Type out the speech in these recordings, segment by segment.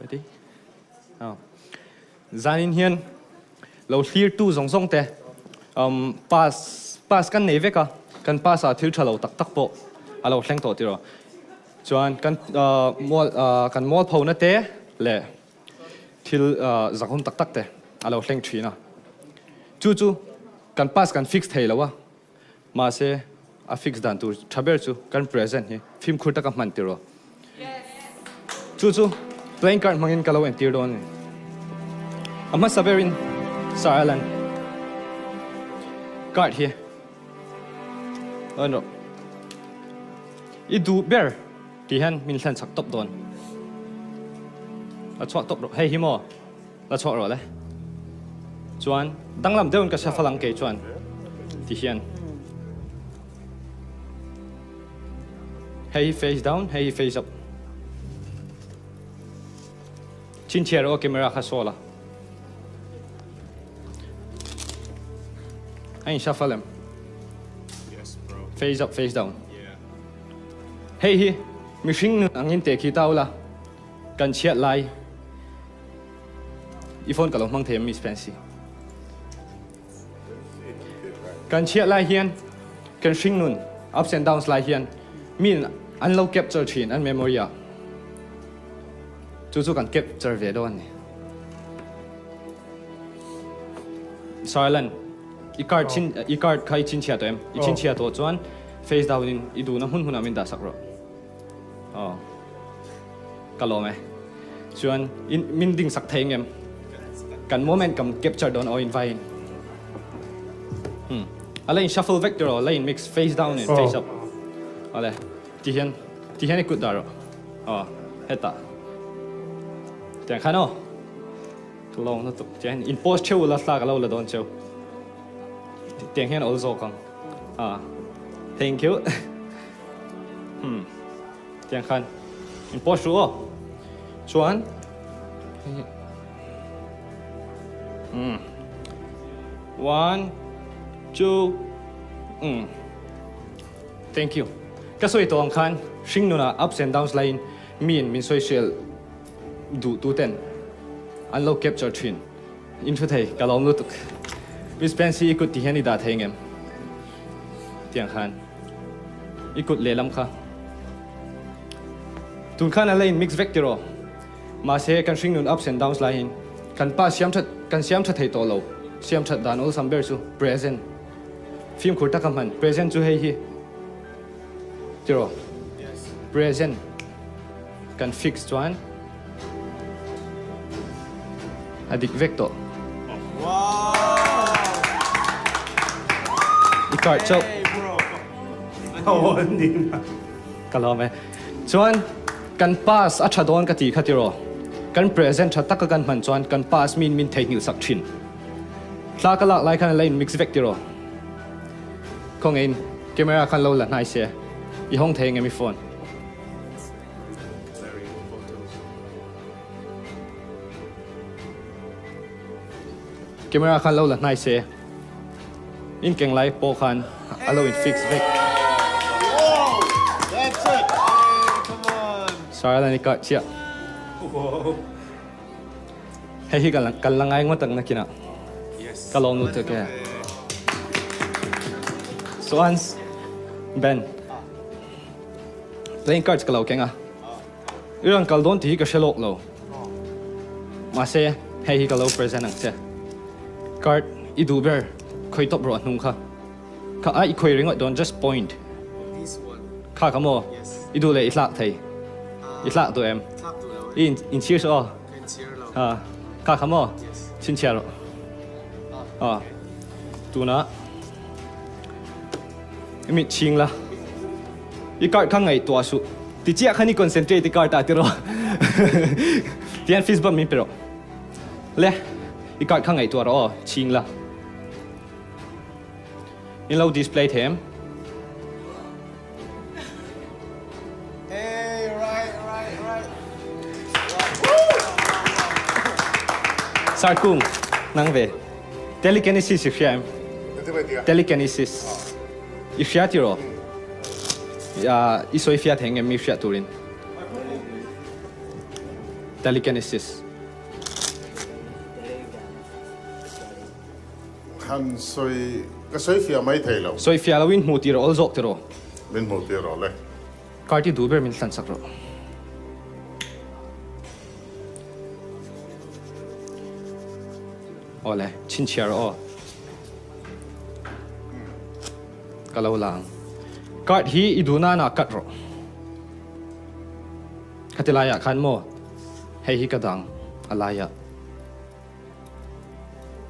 Ready? Oh. Zanin hian lo thlirtu zawng zawng te um, pass pass kan nei vek a, kan pass ah thil tha lo tak tak pawh a lo thleng tawh tiraw. Chuan kan uh, mual uh, kan mualpho na te leh thil uh, zakhum tak tak te a lo thleng thin a. Chu chu kan pass kan fix thei lo a, Mahse, a fix dan tur tha ber chu kan present hi fimkhur taka hman tiraw. Chu chu playing card hmangin ka lo entir dawn a ni. A hmasa berin Sir Alan card hi en rawh. I duh ber tih hian min hlan chak tawp dawn. La chhuak tawp rawh. Hei hi maw? La chhuak rawh le. Chuan danglam deuhin ka shuffle ang kei chuan ti hian. Hei hi face down, hei hi face up. Chhinchhiah rawh aw camera kha saw la. A in shuffle em? Face up, face down. Hei hi mihring nun angin teh khi ta ula kan chhiat lai. I phone ka lo hmang thei em Miss Fancy? Kan chhiat lai hian kan hringnun ups and downs lai hian min an lo capture thin an memory ah. Chu chu kan capture ve dawn a ni. Sarlan, i card chin i card kha i chhinchhiah tawh em? I chhinchhiah tawh chuan face down in i duhna hmun hmunah min dah sak rawh. Aw. Ka lawm e. Chuan in min ding sak thei ngem? Kan moment kam capture dawn aw in vai in. Hmm. A la in shuffle vek tiraw, la in mix face down in face up. Awle. Ti hian ti hian i kut dah rawh. Aw hetah. Tiang khan aw. Ka lawng lutuk. Tiang hian in post theuh ula thla ka lo la dawn cheu. Tiang hian awl zawk ang. Ah. Thank you. Hmm. Tiang khan in post ru aw. Chuan Hmm. One, two, hmm. Thank you. Ka sawi tawh ang khan hring nunah ups and downs laiin miin min sawisel duh tu ten an lo capture thin. In thu thei, ka lawm lutuk. Miss Pansy i kut ti hian i dah thei ngem? Tiang khan i kut lehlam kha tun khan a la in mix vek tiraw? Mahse kan hringnun ups and downs laiin kan pa siam that kan siam tha thei tawh lo. Siam that dan awlsam ber chu present fimkhur taka hman present chu hei hi tiraw? Present kan fix chuan a dik vek tawh. I card chauh. Ka lawm e. Chuan kan pass a tha dawn ka tih kha tiraw? Kan present tha taka kan hman chuan kan pass min min theihnghilh sak thin. Thla ka lak lai khan a la in mix vek tiraw? Khawngaihin camera khan lo la hnai se i hawng thei engem i phone? Camera khan lo la hnai se in keng lai pawh khan a lo in fix vek. Sir a ni kar chiah. Hei hi kan la ngai ngawt ang nakinah. Ka lawm lutuk e. Chuan Ben. Playing cards ka lo keng a. I rawn kal dawn tih hi ka hre lawk lo. Mahse, hei hi ka lo present ang che. Card i duh ber khawi tawp rawh a hnung kha. Kha a i khawi ringawt dawn just point. Kha kha maw? I duh leh i hlak thei. I hlak duh em? I inchhir suh aw. Ha kha kha maw? Chhinchhiah rawh. Aw. Tunah I mit chhing la. I card kha ngaihtuah suh. Ti chiah khan i concentrate i card ah tiraw. Tihian fist bump min pe rawh. Le, i card kha ngaihtuah rawh aw, chhing la. In lo display thei em? Sarkung, nang ve. Telekinesis i hria em? Telekinesis. I hria tiraw? I sawi fia thei ngem mi hriat turin? Telekinesis. Han sawi, ka sawi fiah mai thei lo. Sawi fiah loin hmuh tir awl zawk tiraw? Min hmuh tir rawh le. Card i duh ber min hlan sak rawh. Aw le, chhinchhiah rawh aw. Ka lo la ang. Card hi i duh nana cut rawh. Khati laiah khan maw hei hi ka dang a laiah.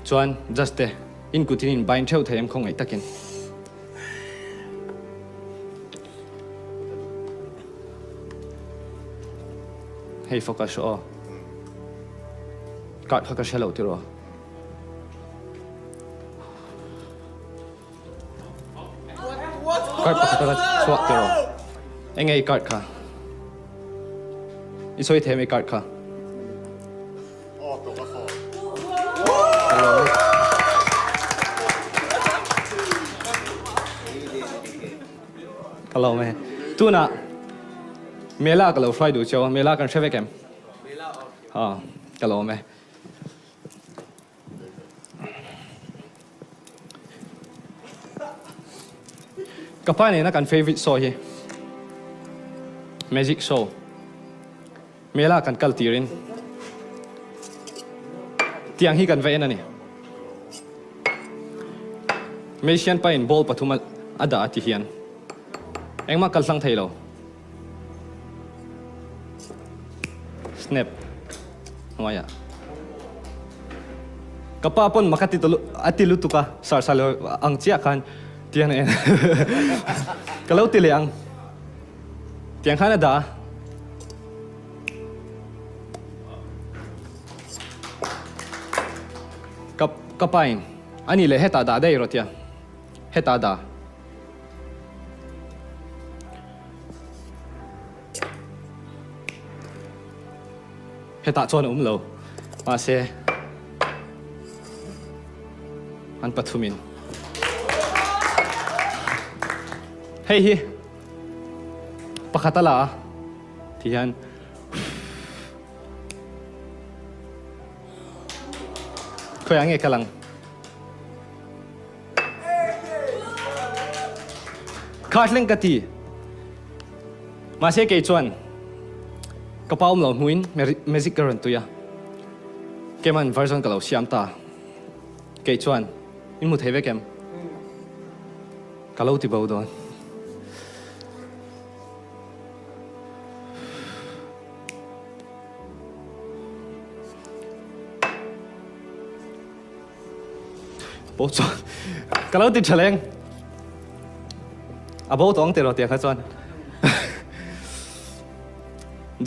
Chuan just te in kut in in bind theuh thei em khawngaih takin. Hei focus rawh aw. Card kha ka hre lo tiraw. Card pakhat a chhuak tiraw? Enge i card kha? I sawi thei em i card kha? Ka lawm e. Tunah Mela ka lo hruai duh cheu a, Mela kan hre vek em? Ka lawm e. Ka pa nena kan favourite show hi Magic show Mela kan kal tirin tiang hi kan va en a ni. Magician pa in ball pathum a dah a ti hian engmah kal hlang thei lo. Snap hnuaiah ka pa pawn mak a ti lutuk a, sar sar lo ang chiah khan tiang en ka lo ti leh ang tiang khan a dah a. Ka ka pa in ani leh hetah dah daih rawh tia hetah dah. Hetah chuan a awm lo. Mahse, an pathumin hei hi pakhat a la a ti hian khawiah nge kal ang? Kha thleng ka ti. Mahse kei chuan ka pa awm lo hmuin magic ka rawn tui a. Keman version ka lo siam ta. Kei chuan in hmu thei vek em? Ka lo ti bo dawn. Bo chuan ka lo ti tha leng. A bo tawng tiraw tiang kha chuan.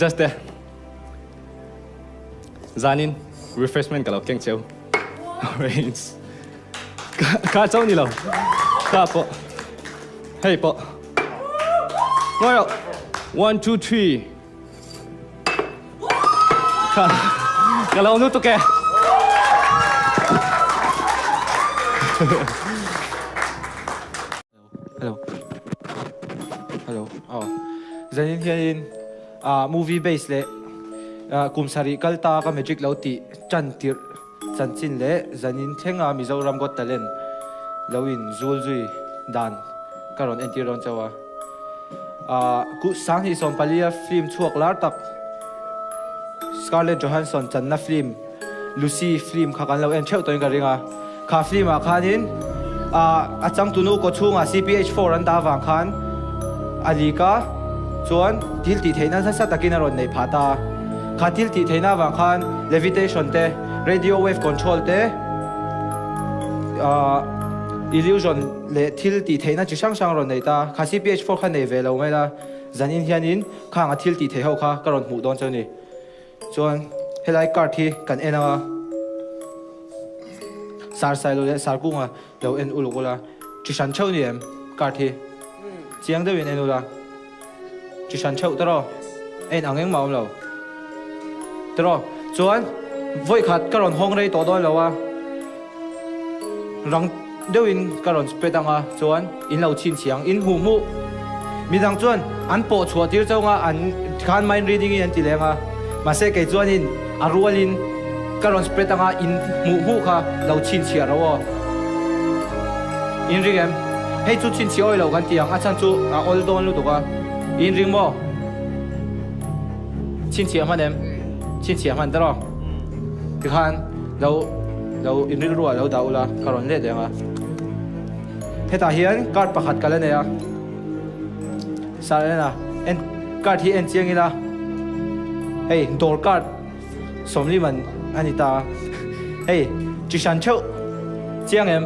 Just te. Zanin refreshment ka lo keng cheu. Orange. Ka chau ni lo. Ka pawh. Hei pawh. Ngawi rawh. 1 2 3. Ka lo nu tuk e. Hello. Hello. Oh. Zanin hianin ah movie base leh ah kum sarih kal ta ka magic lo tih chan tirh chanchin leh zanin thlenga Mizoram Got Talent lo in zul zui dan ka rawn entir dawn chauh a. Ah 2014 a film chhuak lar tak Scarlett Johansson channa film Lucy film kha kan lo en theuh tawhin ka ring a. Kha film ah khanin ah a changtunu kaw chhungah CPH4 an dah avang khan a lik a, chuan thil tih theihna nasa takin a rawn neih phah ta a. Kha thil tih theihna avang khan levitation te, radio wave control te, ah illusion leh thil tih theihna chi hrang hrang a rawn nei ta a. Kha CPH4 kha nei ve lo mai la, zanin hianin khang a thil tih theih ho kha ka rawn hmuh dawn chu a ni. Chuan helai card hi kan en anga Sar Sailo leh Sar Kunga lo en uluk ula chi hran theuh ni em card hi chiang deuhin en ula chi hran theuh tawh en ang engmah awm lo tawh chuan vawi khat ka rawn hawng rei tawh dawn lo a rang deuhin ka rawn spread anga chuan in lo chhinchhiang in hmuh hmuh midang chuan an pawh chhuah tir chauh anga an khan mind reading in an ti leng a. Mahse kei chuanin a rualin ka rawn spread anga in hmuh hmuh kha lo chhinchhiah ro aw. In ring em? Hei chu chhinchhiah awi lo kan ti ang, a chhan chu a awl dawn lutuk a. In ring maw? Chhinchhiah hman em? Chhinchhiah hman ta rawh. Tikhan lo lo in rilruah lo dah ula ka rawn let leh ang a. Hetah hian card pakhat ka la nei a. Sir en a, en card hi en chiang ila. Hei dawr card sawmli man a ni ta a. Hei chi hran theuh chiang em?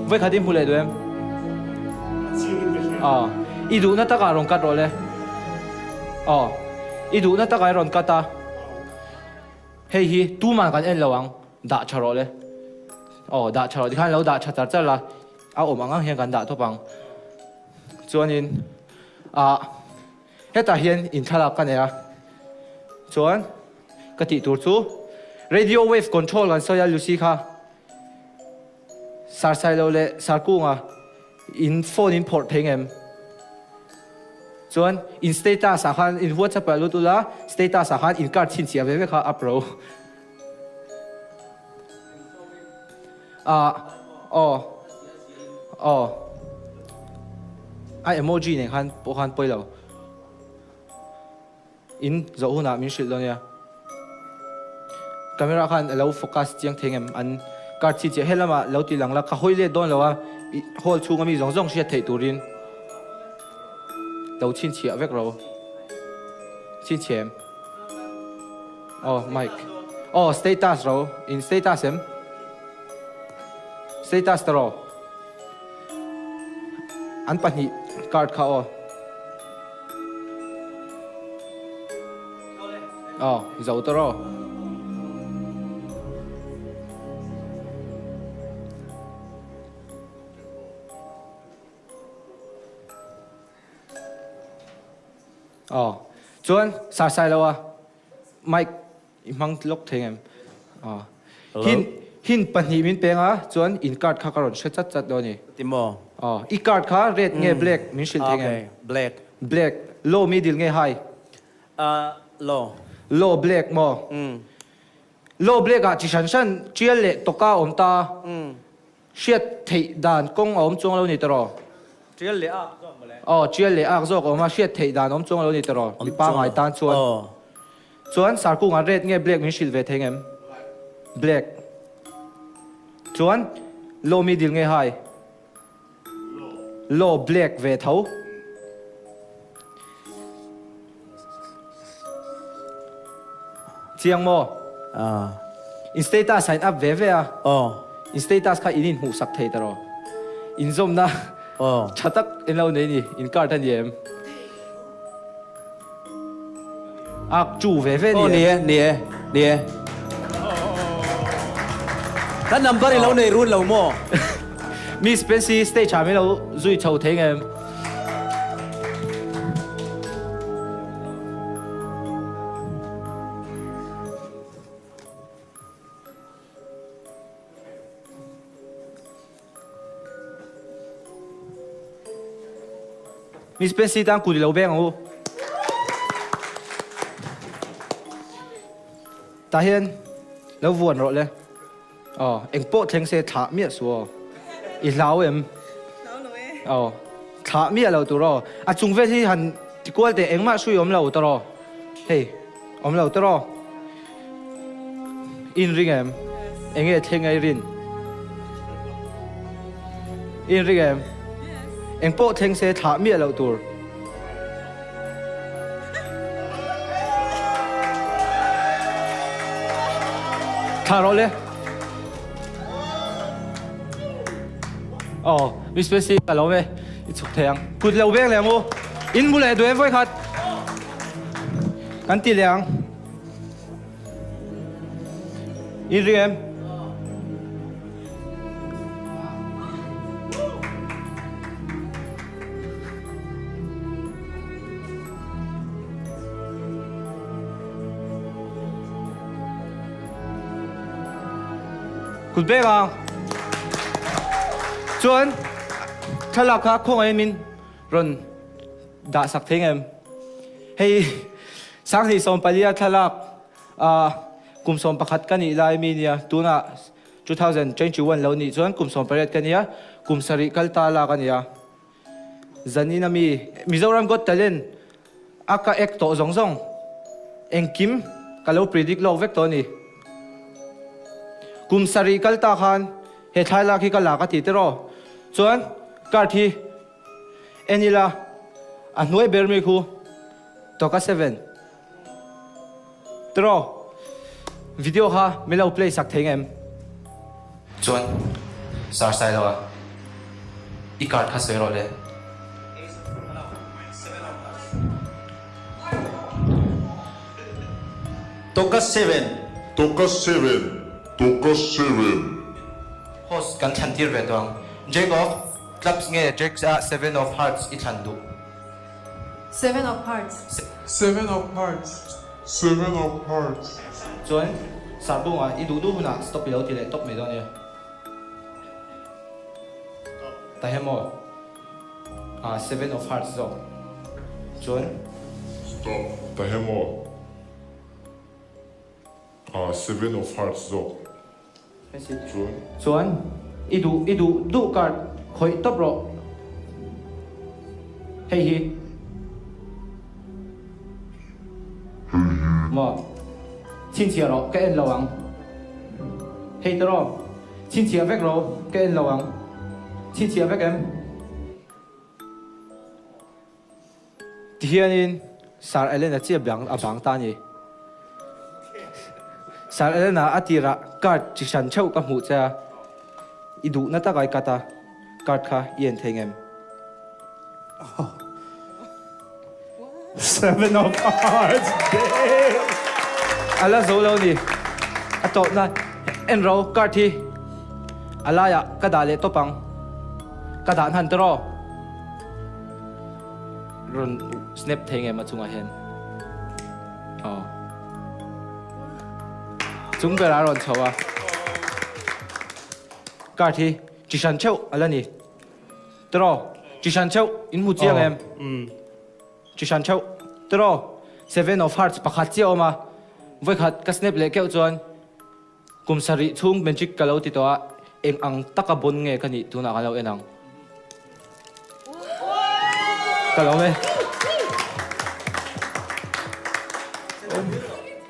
Vawikhat i hmu leh duh em? Aw i duhna takah rawn cut rawh le. Aw, i duhna takah i rawn cut a, hei hi tuman kan en lo ang, dah tha rawh le. Aw, dah tha rawh, tikhan lo dah tha char char la, a awm ang ang hian kan dah tawp ang. Chuanin, ah, hetah hian inthlalak ka nei a, chuan ka tih tur chu radio wave control kan sawi a Lucy kha. Sarsailo leh Sarkunga in phone in phawrh thei ngem? Chuan in status ah khan in WhatsApp ah lut ula status ah khan in card chhinchhiah ve ve kha up ro. Ah aw aw a emoji nen khan pawh khan pawi lo. In zawh hunah min hrilh dawn nia. Camera khan a lo focus chiang thei ngem an card chhi chiah helamah lo ti lang la ka hawi let dawn lo a hall chhunga mi zawng zawng hriat theih turin lo chhinchhiah vek ro. Chhinchhiah em? Aw mic. Aw status ro in status em? Status ta ro. An pahnih card kha aw. Aw, zo ta rawh. Aw, chuan sarsai lo a mic I hmang lawk thei ngem? Aw. Hin hin pahnih min peng a, chuan in card kha ka rawn hre chat chat dawn a ni. Ti maw? Aw. I card kha red nge black min hrilh thei ngem? Okay, black. Black. Low middle nge high? Uh, low. Low black maw? Low black ah chi hran hran tial leh tawka a awm ta. Hriat theih dan kawng a awm chuang lo ni tawh. Tial leh ak zawk mawle. Aw, tial leh ak zawk a awm a, hriat theih dan a awm chuang lo ni tawh. Mi pangngai tan chuan. Aw. Chuan Sarkunga red nge black min hrilh ve thei ngem? Black. Chuan Low middle nge high? Low black ve tho. Chiang maw? In status a in up ve ve a. In status kha in inhmuh sak thei ta rawh. Inzawmna tha tak in lo nei ni. In card a ni em? Ak chu ve ve ni e. Ni e, ni e, ni e. Ka number i lo nei run lo maw? Miss Pensy stage ah min lo zui chho thei ngem? Miss Pensy tan kut i lo beng ang u. Tah hian lo vuan rawh le. Aw, eng pawh thleng se thlah miah suh aw. I hlau em? Hlau lo e. Aw, thlah miah lo tur aw. A chung vel hi han ti kual teh engmah hrui awm lo tawh aw. Hei, awm lo tawh aw. In ring em? Eng nge thleng a i rin? In ring em? Eng pawh thleng se thlah miah loh tur. Thlah rawh le. Aw, Miss Bessie ka lo ve. I chhuk thei ang. Kut lo veng leh ang u. In mu leh duh em vawi khat. Kan ti leh ang. In ring em? Kut bek ang. Chuan thlalak kha khawngaih min rawn dah sak thei ngem? Hei 2014 thlalak. Ah kum 11 ka nih lai mi nia tunah 2021 lo nih chuan kum 18 ka nia kum sarih kal ta lak a nia. Zanin ami Mizoram Got Talent a ka ek tawh zawng zawng engkim ka lo predict lawk vek tawh a ni. Kum sarih kal ta khan he thlai lak hi ka la ka ti tiraw chuan card hi en ila a hnuai ber mi khu tawka seven Tiraw, video kha min lo play sak thei ngem? Chuan Sir Sailoa, i card kha sawi rawh le. Toka seven. Toka seven. Toka seven. Host kan thlan tir ve tawh ang. Jack of clubs nge Jack ah seven of hearts i thlan duh? Seven of hearts. Seven of hearts. Seven of hearts. Chuan Sarbunga i duh duh hunah stop i lo ti leh tawp mai dawn nia. Ta he maw? Ah seven of hearts zawk. Chuan. Stop. Ta he maw? Ah seven of hearts zawk. Chuan. Chuan i duh i duh duh card khawih tawp rawh. Hei hi. Maw. Chhinchhiah rawh ka en lo ang. Hei ta rawh. Chhinchhiah vek rawh ka en lo ang. Chhinchhiah vek em? Tihianin Sir Elena chiah bang a bang ta a ni. Sir Elena a tirah card chi hran theuh ka hmuh che a, i duhna taka i cut a, card kha i en thei ngem? Seven of Hearts Day! A la zo lo ni. A tawpna en ro card hi a laiah ka dah leh tawp ang. Ka dah hnan tawh. Rawn snap thei ngem a chungah hian aw chung berah a rawn chho a card hi chi hran theuh a la ni tiraw chi hran theuh in hmu chiang em chi hran theuh tiraw seven of hearts pakhat chiah a awm a vawikhat ka snap leh keuh chuan Kum sarih chhung magic ka lo ti tawh a, eng ang taka bon nge ka nih tunah kan lo en ang. Ka lo e.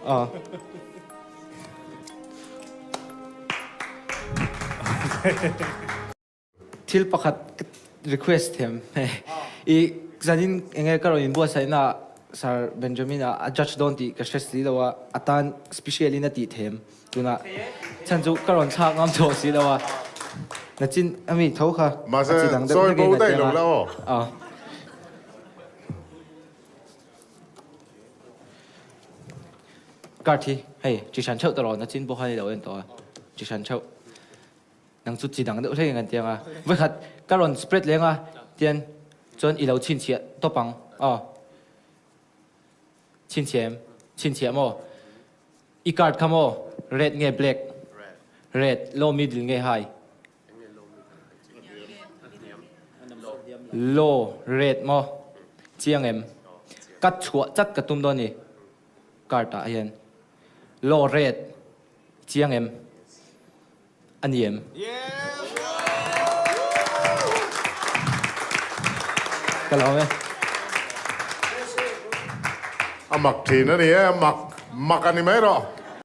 Aw. Thil pakhat request thiam i zanin enge ka rawn inbuatsaih na Sir Benjamin a a judge dawn tih ka hre si lo a, a tan special in a tih them tunah chhan chu ka rawn thlak ngam tawh si lo a, nachin ami tho kha a chi dang deuh hlek in a ti ang a. Card hi hei chi hran theuh ta rawh nachin pawh khan i lo en tawh a, chi hran theuh. Nang chu chi dang deuh hlek in kan ti ang a, vawikhat ka rawn spread leng a tian chuan i lo chhinchhiah tawp ang aw. Chhinchhiah em? Chhinchhiah maw? I card kha maw? Red nge black? Red. Low middle nge high? Low red maw? Chiang em? Ka chhuah chat ka tum dawn ni card ah hian. Low red. Chiang em? A ni em? Ka lawm e. A mak thin a ni e, a mak mak a ni mai rawh.